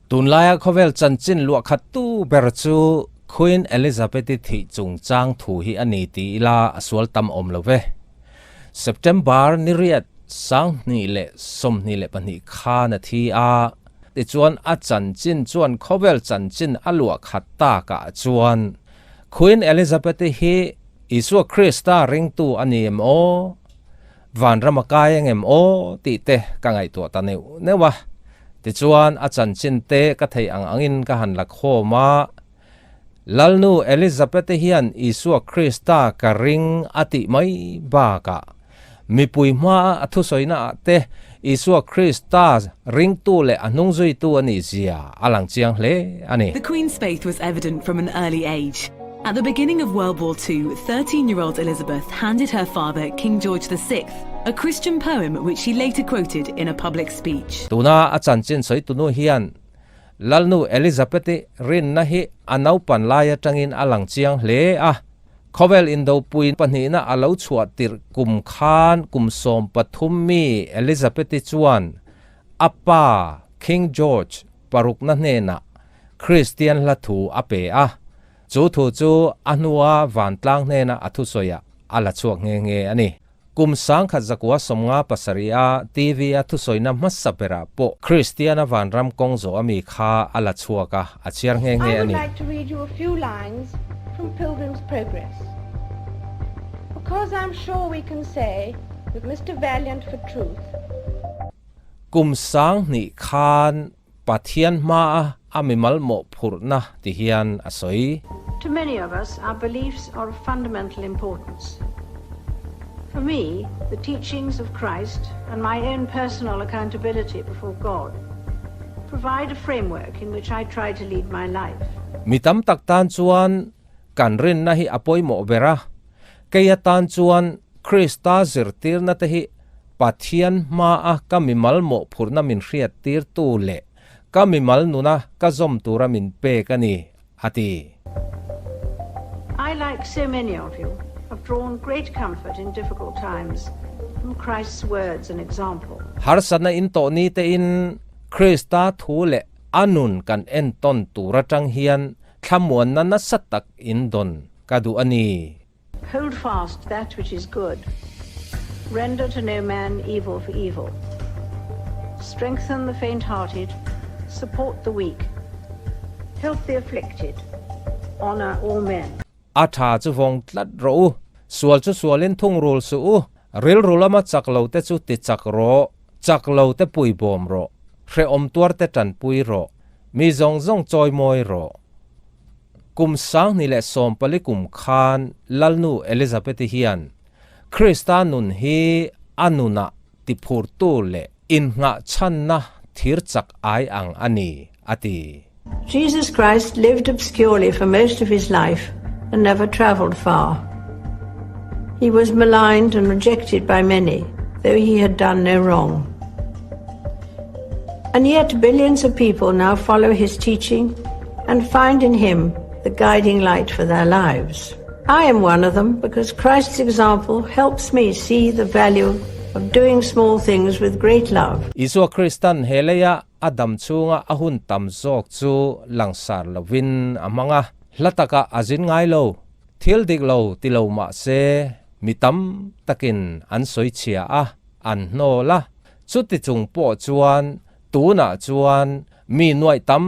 Tunlaia khawvel chanchin luah khat tu ber chu Queen Elizabeth-i thih chungchang thu hi a ni ti ila a sual tam awm lo ve. September ni riat 2022 khan a thi a, tichuan a chanchin chuan khawvel chanchin a luah khat takah chuan Queen Elizabeth-i hi Isua Krista ringtu a ni em aw? Vanram a kai angem aw tih te ka ngaihtuah ta neuh neuh a. Tichuan a chanchin te ka theih ang angin ka han la khawm a, Lalnu Elizabeth-i hian Isua Krista ka ring a tih mai bakah mipui hmaa a thusawina ah te Isua Krista ringtu leh a hnungzuitu a nih zia a lang chiang hle a ni. The Queen's faith was evident from an early age. At the beginning of World War II, 13-year-old Elizabeth handed her father, King George VI, a Christian poem which she later quoted in a public speech. Tuna a chanchin sawi tunu hian Lalnu Elizabeth-i rinna hi a naupan lai atangin a lang chiang hle a. Khawvel indopui pahnihna a lo chhuah tirh kum khan kum 13 mi Elizabeth-i chuan a pa King George parukna hnenah Kristian hla thu a pe a. Chu thu chu a hnua vantlang hnena a thusawiah a la chhuak nghe nghe a ni. Kum 1957 a TV a thusawina hmasa berah pawh Kristiana vanram kawng zawh ami kha a la chhuak a, a chhiar nghe nghe I a would ni. like to read you a few lines from Pilgrim's Progress. Because I'm sure we can say with Mr. Valiant for Truth, Kum 2000 khan Pathian hmaa a mimal mawhphurhna ti hian a sawi. To many of us, our beliefs are of fundamental importance. For me, the teachings of Christ and my own personal accountability before God provide a framework in which I try to lead my life. Mi tam tak tan chuan kan rinna hi a pawimawh ber a, kei atan chuan Krista zirtirna te hi Pathian hmaa ka mimal mawhphurhna min hriattirtu leh ka mimal nuna ka zawm tura min pek a ni, a ti. I, like so many of you, have drawn great comfort in difficult times from Christ's words and example. Harsatna in tawh ni tein Krista thu leh a nun kan entawn tur atang hian thlamuanna nasa tak in dawn ka duh a ni. Hold fast that which is good. Render to no man evil for evil. Strengthen the faint-hearted. Support the weak. Help the afflicted. Honor all men. A tha chu vawng tlat rawh u, sual chu sualin thungrul suh u, rilru lama chak lo te chu ti chak rawh, chak lo te pui bawm rawh, hrehawm tuar te tanpui rawh, mi zawng zawng chawi mawi rawh. Kum 2014 kum khan Lalnu Elizabeth-i hian Krista nun hi a nunah tiphurtu leh inngahchhanna thir chak ai ang a ni, a ti. Jesus Christ lived obscurely for most of his life and never travelled far. He was maligned and rejected by many, though he had done no wrong. And yet billions of people now follow his teaching and find in him the guiding light for their lives. I am one of them because Christ's example helps me see the value of doing small things with great love. Isua Kristan he leia a dam chunga a hun tam zawk chu langsar lovin a hmang a, hla taka a zin ngai lo. Thil dik lo ti lo mah se mi tam takin an sawi chhia a, an hnawl a. Chuti chung pawh chuan tunah chuan mi nuaih tam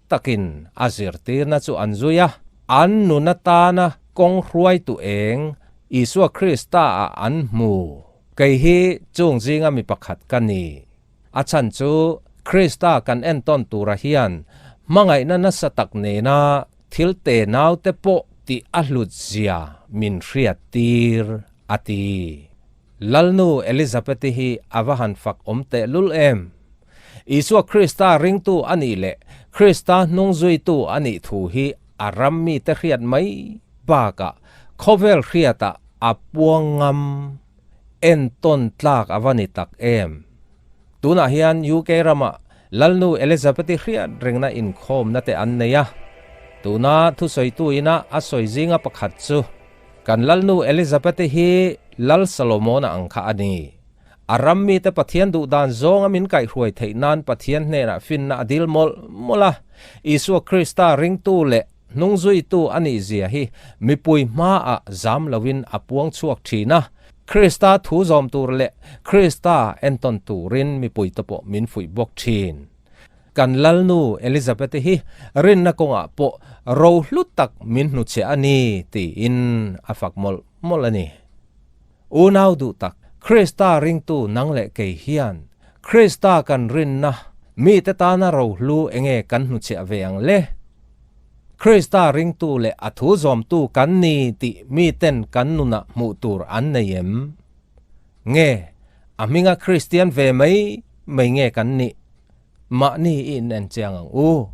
takin a zirtirna chu an zui a, an nun atana kawng hruaitu eng Isua Krista ah an hmu. Kei hi chung zinga mi pakhat ka ni. A chhan chu Krista kan entawn tura hian hmangaihna nasa tak nena thil te naute pawh tih a hlut zia min hriattir, a ti. Lalnu Elizabeth-i hi a va han fak awm teh lul em! Isua Krista ringtu a nih leh Krista hnungzuitu a nih thu hi a ram mite hriat mai bakah khawvel hriatah a puang ngam entawn tlak a va ni tak em! Tunah hian UK ramah Lalnu Elizabeth-i hriat rengna inkhawmna te an nei a, tuna thusawitu ina a sawi zinga pakhat chu Kan Lalnu Elizabeth-i hi Lal Salomona ang kha a ni. A ram mite Pathian duh dan zawnga min kaihhruai theih nan Pathian hnenah finna a dil mawlh mawlh a. Isua Krista ringtu leh hnungzuitu a nih zia hi mipui hmaah zam loin a puang chhuak thin a. Krista thu zawm tur leh Krista entawn turin mipui te pawh min fuih bawk thin. Kan Lalnu Elizabeth-i hi rinna kawngah pawh rohlu tak min hnuchhiah a ni tiin a fak mawlh mawlh a ni. Unau duh tak, Krista ringtu nang leh kei hian Krista kan rinna mite tana rohlu enge kan hnuchhiah ve ang le? Krista ringtu leh a thu zawmtu kan ni tih miten kan nunah hmuh tur an nei em? Nge, a hminga Kristian ve mai mai nge kan nih? Mahni i inen chiang ang u.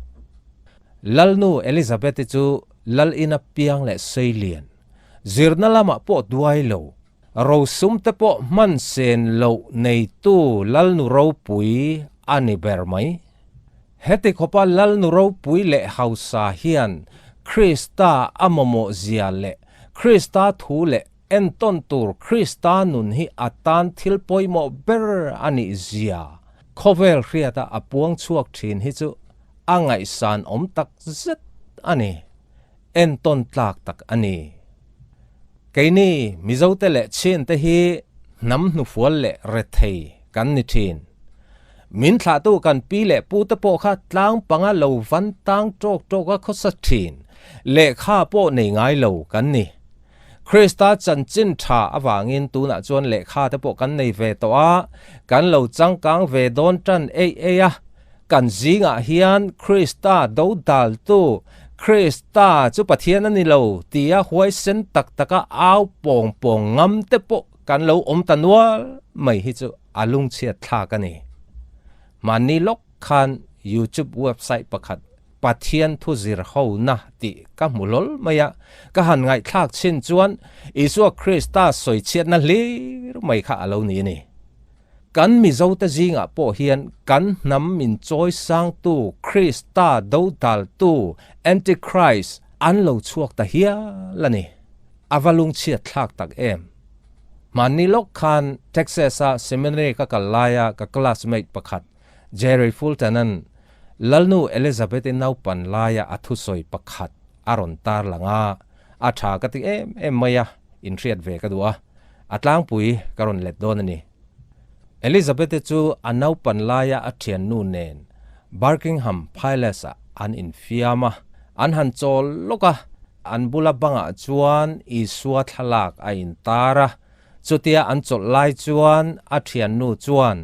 Lalnu Elizabeth-i chu lal ina piang leh sei lian, zirna lamah pawh duai lo, rosum te pawh hman sen loh neitu lalnu ropui a ni ber mai. Heti khawpa lalnu ropui leh hausa hian Krista a mamawh zia leh Krista thu leh Entawn tur Krista nun hi a tan thil pawimawh ber a nih zia khawvel hriata a puang chhuak thin hi chu a ngaihsan awm tak zet a ni. Entawn tlak tak a ni. Keini Mizote leh Chinte hi hnam hnufual leh rethei kan ni thin. Min thlahtu kan pi leh pute pawh kha tlang panga lo van tang tawk tawka khawsa thin, lehkha pawh nei ngai lo kan ni. Krista chanchin tha avangin tunah chuan lehkha te pawh kan nei ve tawh a, kan lo changkang ve dawn tan eih eih a. Kan zingah hian Krista do daltu, Krista chu Pathian a ni lo tia huaisen tak taka au pawng pawng ngam te pawh kan lo awm ta nual mai hi chu a lungchhiat thlak a ni. Mahni lawk khan YouTube website pakhat Pathian thu zir ho na tih ka hmu hlawl mai a, ka han ngaihthlak chin chuan Isua Krista sawichhiatna hlir mai kha a lo ni a ni. Kan Mizote zingah pawh hian kan hnam min chawi sangtu Krista dodaltu, Antichrist, an lo chhuak ta hial a ni. A va lungchhiat thlak tak em! Hmanni lawk khan Texas-a seminary ka kal laia ka classmate pakhat Jerry Fulton-a'n Lalnu Elizabeth-i naupan laia a thusawi pakhat a rawn tar lang a, a tha ka ti em em mai a, inhriat ve ka duh a, a tlangpui ka rawn let dawn a ni. Elizabeth-i chu a naupan laia a thiannu nen Burkingham Palace-ah an infiam a, an han chawl lawk a, an bula bangah chuan Isua thlalak a intar a, Chutia an chawlh lai chuan a thiannu chuan,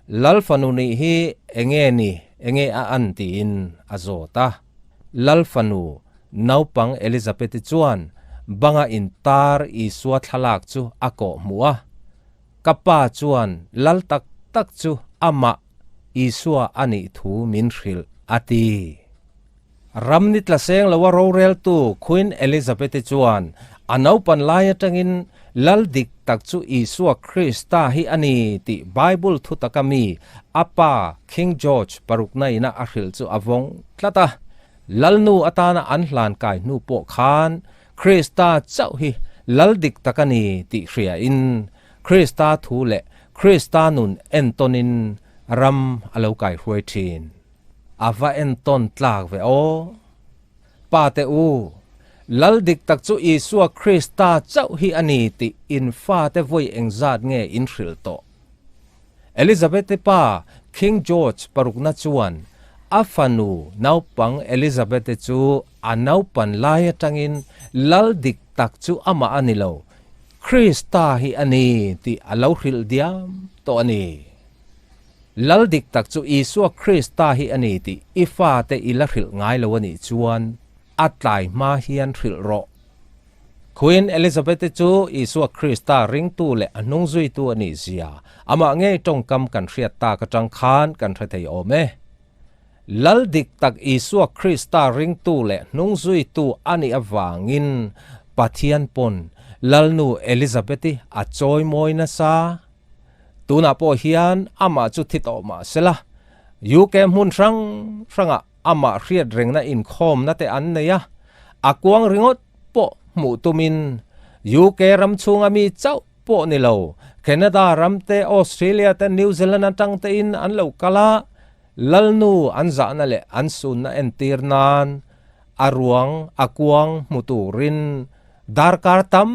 Lal fanu nih hi enge ni, enge a an tiin a zawt a. Lal fanu, naupang Elizabeth-i chuan banga intar Isua thlalak chu a kawh hmuh a. Ka pa chuan lal tak tak chu amah Isua a nih thu min hrilh, a ti. Ram ni tla seng loa roreltu Queen Elizabeth-i chuan a naupan lai atangin Lal dik tak chu Isua Krista hi a ni tih Bible thu taka mi a pa King George parukna ina a hrilh chu a vawng tlat a. Lalnu atana an hlan kai hnu pawh khan Krista chauh hi Lal dik tak a ni tih hriain Krista thu leh Krista nun entawnin ram a lo kaihruai thin. A va entawn tlak ve aw. Pa te u, Lal dik tak chu Isua Krista chauh hi a ni tih in fate vawi engzat nge in hrilh tawh? Elizabeth-i pa King George parukna chuan a fanu naupang Elizabeth-i chu a naupan lai atangin Lal dik tak chu amah a ni lo, Krista hi a ni tih a lo hrilh diam tawh a ni. Lal dik tak chu Isua Krista hi a ni tih i fate i la hrilh ngai lo a nih chuan a tlai hma hian hrilh rawh. Queen Elizabeth-i chu Isua Krista ringtu leh a hnungzuitu a nih zia amah ngei tawngkam kan hriat tak atang khan kan hre thei awm e. Lal dik tak Isua Krista ringtu leh hnungzuitu a nih avangin Pathian pawn Lalnu Elizabeth-i a chawimawi nasa. Tunah pawh hian amah chu thi tawh mah se la, UK hmun hrang hrangah amah hriat rengna inkhawmna te an nei a, a kuang ringawt pawh hmuh tumin UK ram chhunga mi chauh pawh ni lo, Canada ram te, Australia te, New Zealand atang te in an lo kal a, Lalnu an zahna leh an sunna entir nan a ruang a kuang hmu turin darkar tam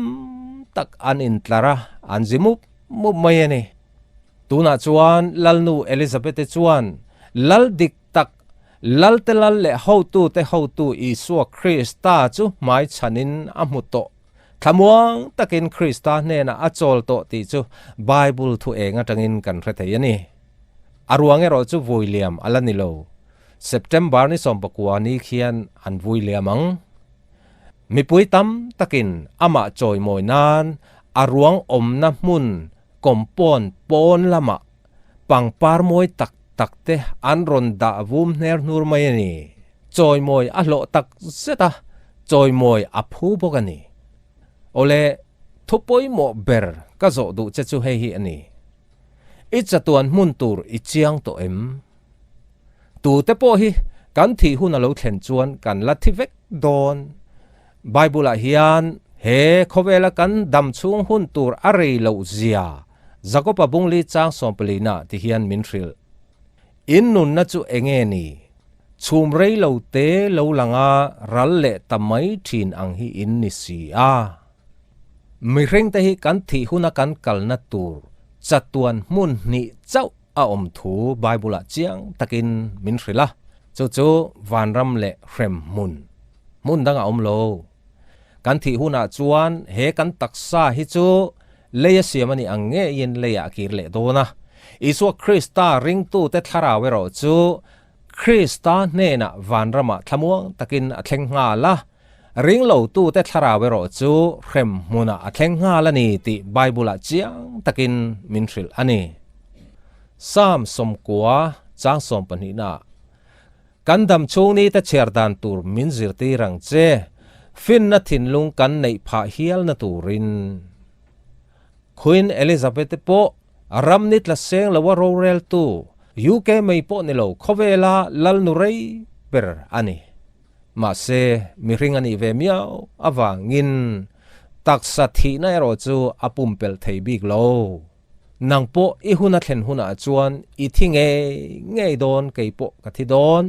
tak an intlar a, an zi mup mup mai a ni. Tunah chuan Lalnu Elizabeth-i chuan Lal dik tak, Lalte Lal leh hotute hotu Isua Krista chu hmaichhanin a hmu tawh. Thlamuang takin Krista hnenah a chawl tawh tih chu Bible thu eng atangin kan hre thei a ni. A ruang erawh chu vui liam a la ni lo. September ni 19 ni khian an vui liam ang. Mipui tam takin amah chawimawi nan a ruang awmna hmun compound pawn lamah pangpar mawi tak tak te an rawn dah vum hner hnur mai a ni. Chawimawi a hlawh tak zet a, chawimawi a phu bawk a ni. Awle, thu pawimawh ber ka zawh duh che chu hei hi a ni. I chatuan hmun tur i chiang tawh em? Tute pawh hi kan thih hun a lo thlen chuan kan la thi vek dawn. Bible-ah hian he khawvela kan dam chhung hun tur a rei loh zia Jakob-a bungli chang sawmpalina ti hian min hrilh. In nunna chu enge ni? Chhum rei lo te lo langa ral leh ta mai thin ang hi in ni si a. Mihring te hi kan thih huna kan kalna tur chatuan hmun hnih chauh a awm thu Bible-ah chiang takin min hrilh a, chu chu vanram leh hrem hmun, hmun dang a awm lo. Kan thih hunah chuan he kan taksa hi chu lei a siam a nih ang ngeiin leiah a kir leh dawn a. Isua Krista ringtute thlarau erawh chu Krista hnenah vanramah thlamuang takin a thleng nghal a. Ringlotute thlarau erawh chu hrem hmunah a thleng nghal a ni tih Bible-ah chiang takin min hrilh a ni. Psalm 90 chang 12-naah, Kan dam chhung nite chhiar dan tur min zirtir ang che, finna thinlung kan neih phah hialna turin. Queen Elizabeth-i pawh ram ni tla seng loa roreltu UK mai pawh ni lo khawvela lalnu rei ber a ni. Mahse, mihring a nih ve miau avangin taksa thihna erawh chu a pumpelh thei bik lo. Nang pawh i hun a thlen hunah chuan i thi ngei ngei dawn kei pawh ka thi dawn.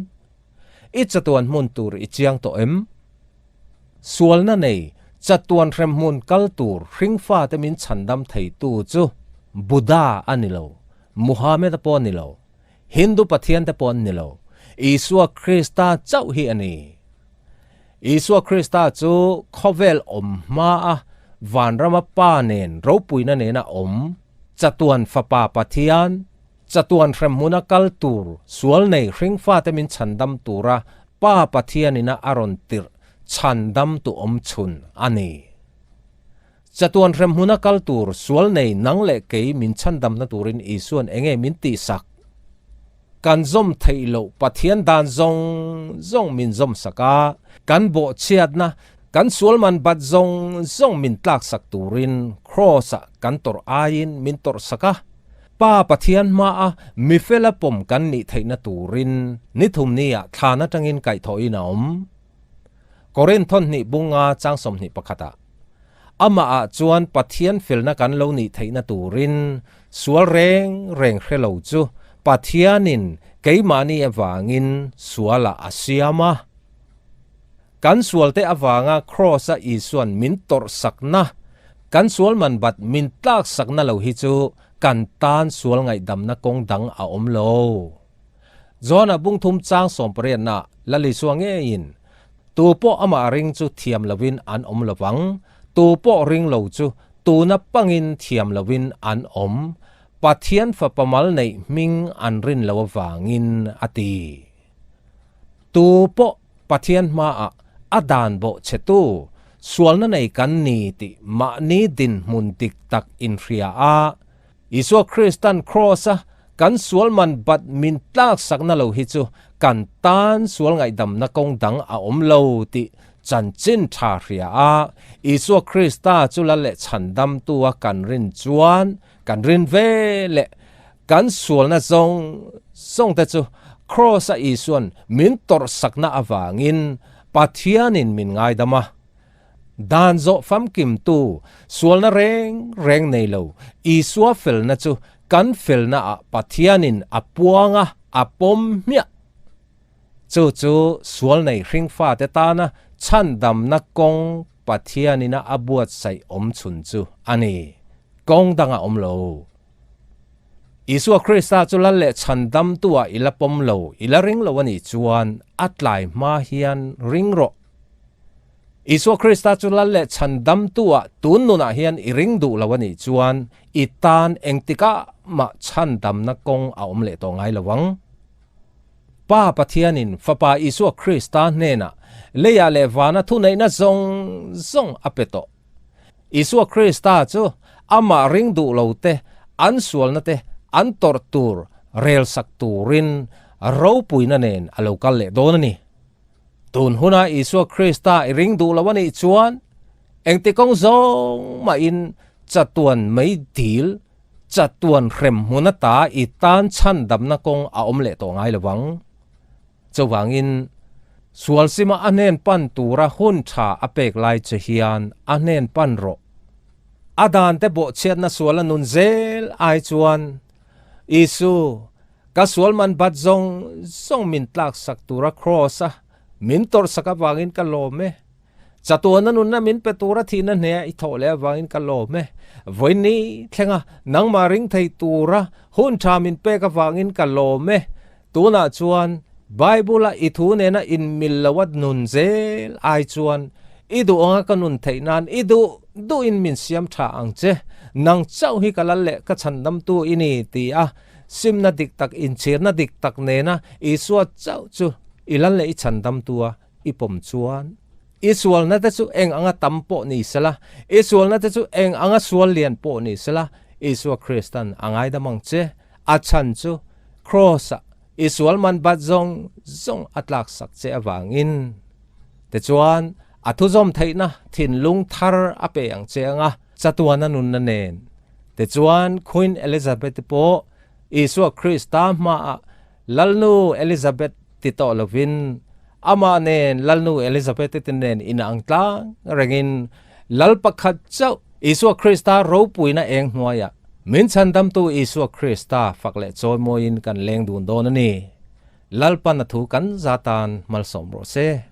I chatuan hmun tur i chiang tawh em? Sualna nei chatuan hremhmun kal tur hringfate min chhandam theitu chu Buddha a ni lo, Muhammad-a pawh a ni lo. Hindu pathian te pawh an ni lo, Isua Krista chauh hi a ni. Isua Krista chu khawvel awm hma a vanrama Pa nen ropuina nena awm, chatuan Fapa Pathian, chatuan hremhmuna kal tur sual nei hringfate min chhandam tura Pa Pathianina a rawn tirh chhandam tu awm chhun a ni. Chatuan hremhmuna kal tur sual nei nang leh kei min chhandamna turin Isuan enge min tihsak? Kan zawm theih loh Pathian dan zawng zawng min zawm sak a, kan bawhchhiatna, kan sualman bat zawng zawng min tlaksak turin Kraws-ah kan tawrh aiin min tawrh sak a. Pa Pathian hmaa mifela pawm kan nih theihna turin nithum niah thlan atangin kaihthawhin a awm. Korinth thawhnih bunga chang 21 ah, Amah ah chuan Pathian felna kan lo nih theihna turin sual reng reng hre lo chu Pathianin keimahni avangin sualah a siam a. Kan sualte avanga Kraws-a Isuan min tawrh sakna, kan sual man bat min tlak sakna lo hi chu kan tan sual ngaihdamna kawng dang a awm lo. John-a bungthum chang 18-na Lal Isua ngeiin, Tu pawh amah ring chu thiam lovin an awm lovang, tu pawh ring lo chu tuna pangin thiam lovin an awm, Pathian Fapa mal neih hming an rin lo avangin, a ti. Tu pawh Pathian hmaah a dan bawh chhetu, sualna nei kan ni tih mahni dinhmun dik tak inhria a, Isua Kristan Kraws-a kan sual man bat min tlak sakna lo hi chu kan tan sual ngaihdamna kawng dang a awm lo tih chanchin tha hria a, Isua Krista chu la leh chhandamtua kan rin chuan kan rin ve leh kan sualna zawng zawng te chu Kraws-a Isuan min tawrh sakna avangin Pathianin min ngaidam a. Dan zawh famkimtu, sualna reng reng nei lo, Isua felna chu kan felnaah Pathianin a puang a, a pawm hmiah. Chu chu sual nei hringfate tana chhandamna kawng Pathianina a buatsaih awm chhun chu a ni. Kawng danga awm lo. Isua Krista chu lal leh chhandamtua i la pawm lo, i la ring lo a nih chuan a tlai hma hian ring rawh. Isua Krista chu lal leh chhandamtua tun nunah hian i ring duh lo a nih chuan i tan engtikah mah chhandamna kawng a awm leh tawh ngai lo ang. Pa Pathianin Fapa Isua Krista hnenah leiah leh vana thuneihna zawng zawng a pe tawh. Isua Krista chu amah ring duh lo te, an sualna te an tawrh tur rel sak turin ropuina nen a lo kal leh dawn a ni. Tun huna Isua Krista i ring duh lo a nih chuan engti kawng zawng mahin chatuan mei dil, chatuan hrem hmun ata i tan chhandamna kawng a awm leh tawh ngai lo vang. Chuvangin, sual sima a hnen pan tura hun tha a pek lai che hian a hnen pan rawh. A dan te bawhchhiatna sual a nun zel ai chuan, Isu, ka sual man bat zawng zawng min tlaksak tura kraws a min tawrhsak avangin ka lawm e. Chatuana nunna min pe tura thihna hneh i thawh leh avangin ka lawm e. Vawiin thlenga nangmah ring thei tura hun tha min pek avangin ka lawm e. Tunah chuan Bible-a i thu nena inmil loa nun zel ai chuan i duh anga ka nun theih nan i duh duhin min siam tha ang che. Nang chauh hi ka lal leh ka chhandamtu i ni ti a simna dik tak inchhirna dik tak nena Isua chauh chu i lal leh i chhandamtua I pawm chuan i sualna te chu eng anga tam pawh ni sela, i sualna te chu eng anga sual lian pawh ni sela, Isua Kristan a ngaidam ang che. A chhan chu Kraws-ah i sual man bat zawng zawng a tlaksak che avangin. Tichuan, a thuzawm theihna thinlung thar a pe ang che anga chatuana nunna nen. Tichuan, Queen Elizabeth-i pawh Isua Krista hmaah Lalnu Elizabeth ti tawh lovin, amah nen Lalnu Elizabeth te nen inang tlang rengin Lal pakhat chauh Isua Krista ropuina eng hnuaiah min chhandamtu Isua Krista fak leh chawimawiin kan leng dun dawn a ni. Lalpan a thu kan za tan malsawm rawh se.